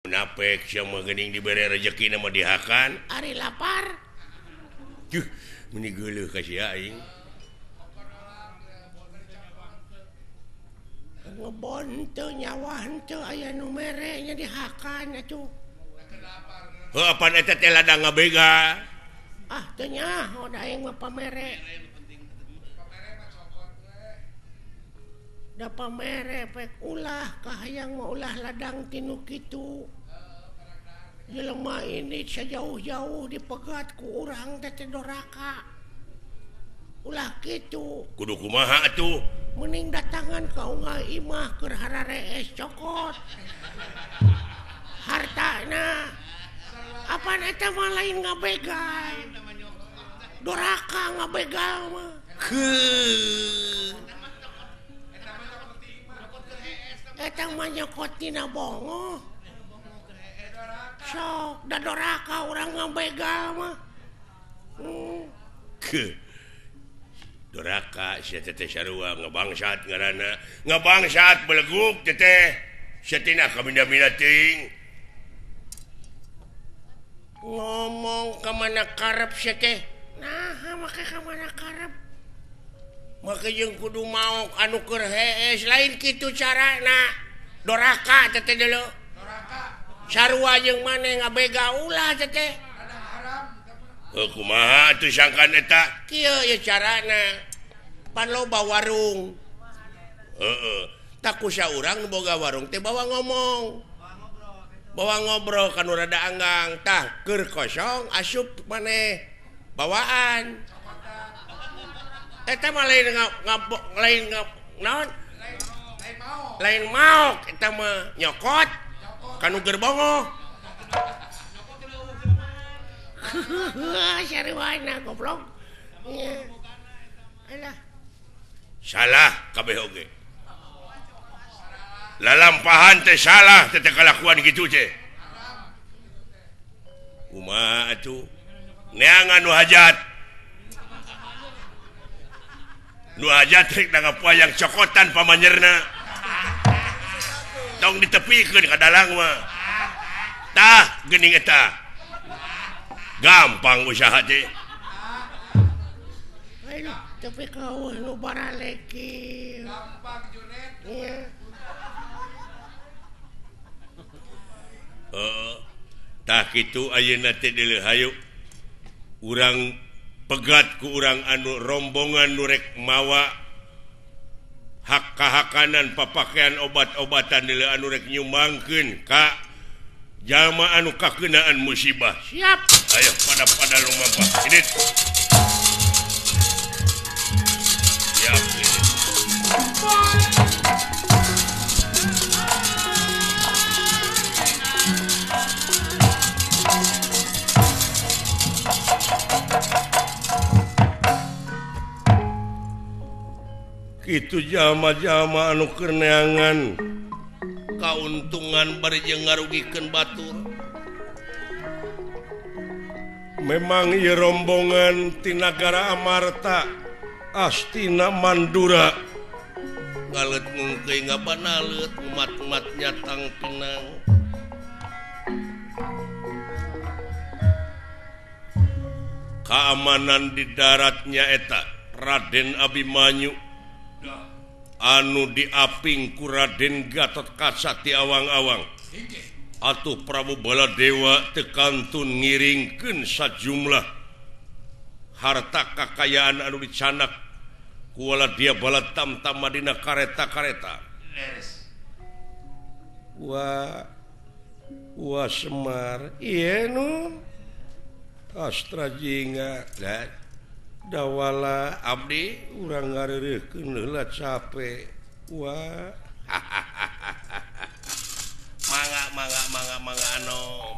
Munafik sia mah geuning dibere rezeki mah dihakan. Ari lapar. Cuh, meni geuleuh ka sia aing. Ngebon teu nyawa henteu aya nu mere nya dihakan atuh. Heuh apan eta teh ladang ngabega. Ah teu nyaho da aing mah pamere. Da pamere pek ulah kahayang mah ulah ladang tinu kitu. Jelema ini sejauh-jauh dipegat ku urang teh teh doraka. Ulah kitu. Kudu kumaha atuh? Mending datangan ka unggal imah keur hararees cokot. Hartana. Apan eta mah lain ngabegal. Doraka ngabegal mah. Heuh. Eta mah nyokot tina bongoh. Sok da doraka urang ngabegal mah. Ke doraka sia teh sarua ngabangsat ngaranna. Ngabangsat beleguk teh. Sia tina kaminda-minda teuing. Ngomong ka mana karep sia teh? Naha make ka mana karep? Make jeung kudu maok anu keur hees lain kitu carana. Doraka teh deuleu. Doraka. Sarua jeung maneh ngabega ulah teh. Heuh kumaha atuh sangkan eta? Kieu ye carana. Pan loba warung. Heeh. Tak ku saurang nu boga warung teh bawa ngomong. Bawa ngobrol kan rada anggang. Tah keur kosong asup maneh bawaan. Eta mah lain lain naon? Lain maok eta mah nyokot kanu gerbongoh. Sarwana goblok. Alah. Salah kabeh oge. Lalampahan teh salah teh kalakuan kitu teh. Kumaha atuh? Neangan nu hajat. Nu hajat rek nangapoa yang cokotan pamanyerna. Tong ditepikeun ka dalang mah. Tah geuning eta. Gampang usaha teh. Aduh, tapi kau nu baraleki. Gampang Junet. Iya. Heeh. Tah kitu ayeuna teh deuleu hayu. Urang pegat ku urang anu rombongan nu rek mawa hak kahakanan papakaian obat-obatan deuleu anu rek nyumbangkeun ka jalma anu kakeunaan musibah. Siap. Ayo pada lumampah. Ini. Siap ini. Kitu jalma-jalma anu keur neangan kauntungan bari jeung ngarugikeun batur. Memang ieu rombongan ti nagara Amarta Astina Mandura ngaleut ngungkeuy ngabanaleut umat-umat nyatang pinang. Keamanan di daratnya eta Raden Abimanyu anu diaping ku Raden Gatot Kaca ti awang-awang. Atuh Prabu Baladewa teu kantun ngiringkeun sajumlah harta kakayaan anu dicanak ku Waladia Balatamtama dina kareta-kareta. Wa wa Semar ieu nu Astra Jingga dawala abdi urang ngareureuhkeun heula cape. Wah. Mangga mangga mangga mangga anom.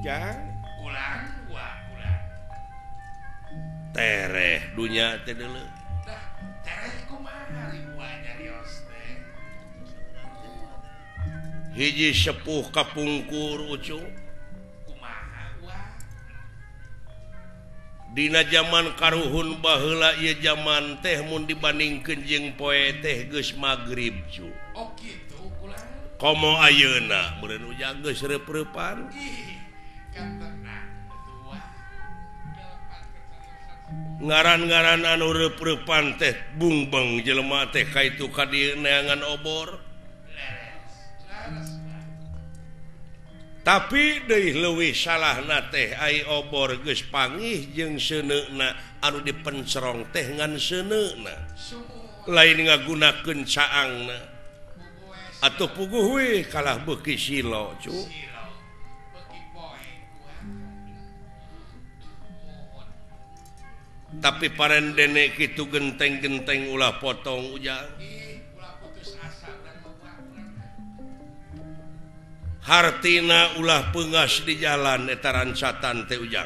Jang ulang wah ulang. Tereh dunya teh deuleu. Tah tereh kumaha ribuan nyarios teh. Hiji sepuh kapungkur ucu. Dina zaman karuhun baheula ieu zaman teh mun dibandingkeun jeung poe teh geus magrib cu. Oh kitu ulah. Komo ayeuna meureun ujang geus reup-reupan. Ih, katenang tua. Ngaran-ngaran anu reup-reupan teh bungbeng jelema teh ka itu ka dieu neangan obor. Leres. Leres. Tapi deui leuwih salahna teh ai obor geus pangih jeung seuneuna anu dipencerong teh ngan seuneuna. Lain ngagunakeun caangna. Atuh puguh we kalah beuki silo cu. Tapi parendene kitu genteng-genteng ulah potong ujang. Hartina ulah peungas di jalan eta rancatan teh ujang.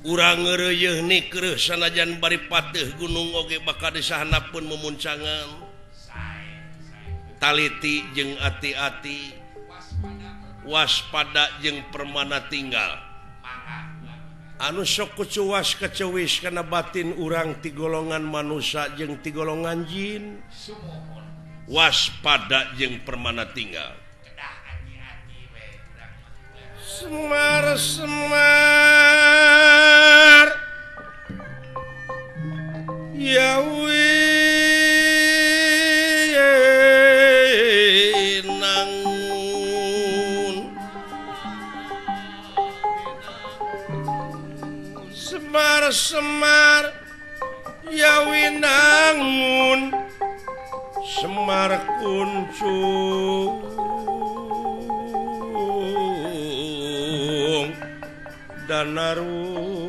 Urang ngeureuyeun nikreuh sanajan bari pateuh gunung oge bakal disahanapeun memuncangan. Taliti jeung ati-ati, waspada jeung permana tinggal. Anu sok kucuwas kecewis kana batin urang ti golongan manusia jeung ti golongan jin. Waspada jeung permana tinggal. Semar semar ya winangun. Semar semar ya winangun. Semar kuncung danarulung.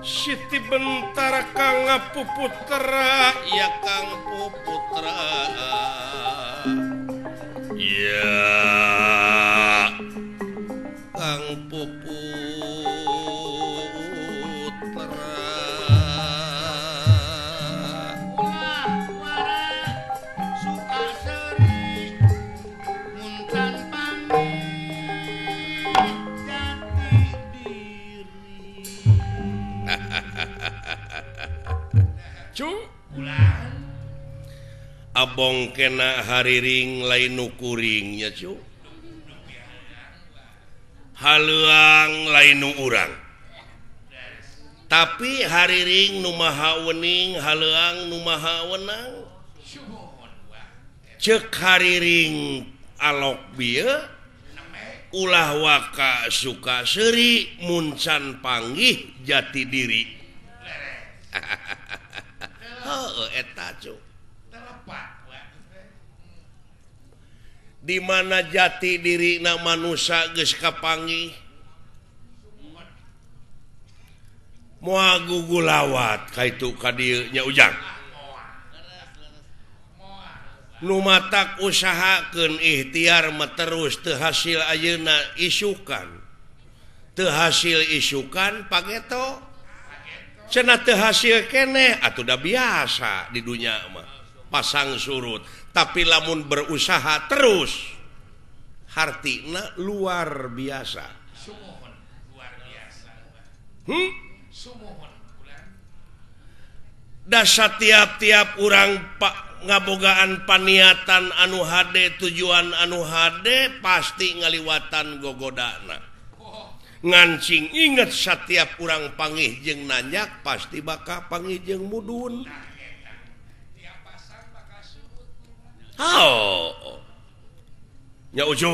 Siti Bentar Kang Puputra ya Kang Puputra ya Kang Puputra. Abong kena hariring lain nu kuringnya cu. Haleuang lain nu urang. Tapi hariring nu maha wening, haleuang nu maha wenang. Ceuk hariring alok bieu ulah waka suka seuri mun can panggih jati diri. Heuh eta cu. Di mana jati diri na manusia geus kapanggih moal gugulawat ka itu ka dieu nya ujang. Nu matak usahakeun ikhtiar mah terus teu hasil ayeuna isukan. Teu hasil isukan pageto. Cenah teu hasil keneh atuh da biasa di dunya mah. Pasang surut, tapi lamun berusaha terus hartina luar biasa. Sumuhun luar biasa. Sumuhun Da satiap-tiap urang pak ngabogaan paniatan anu hade tujuan anu hade pasti ngaliwatan gogodana. Ngancing inget satiap urang pangih jeung nanyak pasti bakal pangih jeung mudun. Oh. Nya Ucu.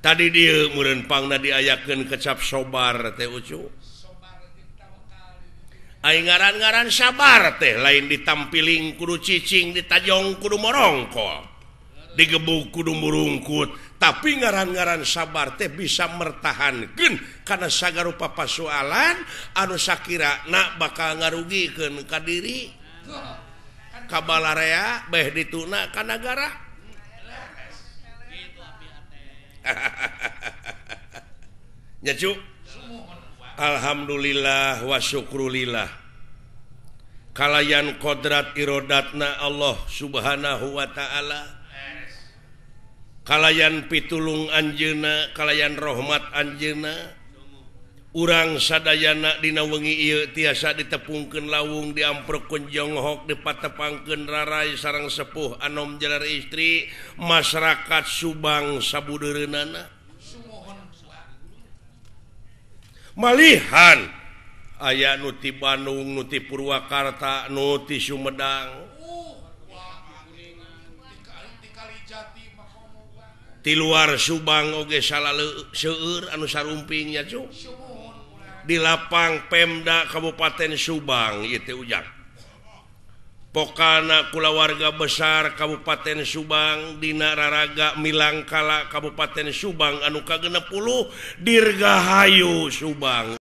Tadi dieu meureun pangna diayakeun kecap sobar teh Ucu. Ai ngaran-ngaran sabar teh lain ditampiling kudu cicing, ditajong kudu morongkol, digebuk kudu murungkut, tapi ngaran-ngaran sabar teh bisa mertahankeun kana sagarupa pasualan anu sakirana bakal ngarugikeun ka diri. Kabalarea beh dituna ka nagara. Nya cu. Alhamdulillah wa syukrulillah. Kalayan kodrat irodatna Allah Subhanahu wa ta'ala. Kalayan pitulung anjeunna, kalayan rahmat anjeunna. Urang sadayana dina wengi ieu tiasa ditepungkeun lawung, diamprokeun jonghok, dipatepangkeun rarai sareng sepuh anom jalar istri masyarakat Subang sabudeureunana. Malihan aya nu ti Bandung, nu ti Purwakarta, nu ti Sumedang, ti luar Subang oge seueur anu sarumping nya cu. Di lapang Pemda Kabupaten Subang ieu teh ujang. Pokana kulawarga besar Kabupaten Subang dina raraga Milangkala Kabupaten Subang anu ka-60 Dirgahayu Subang.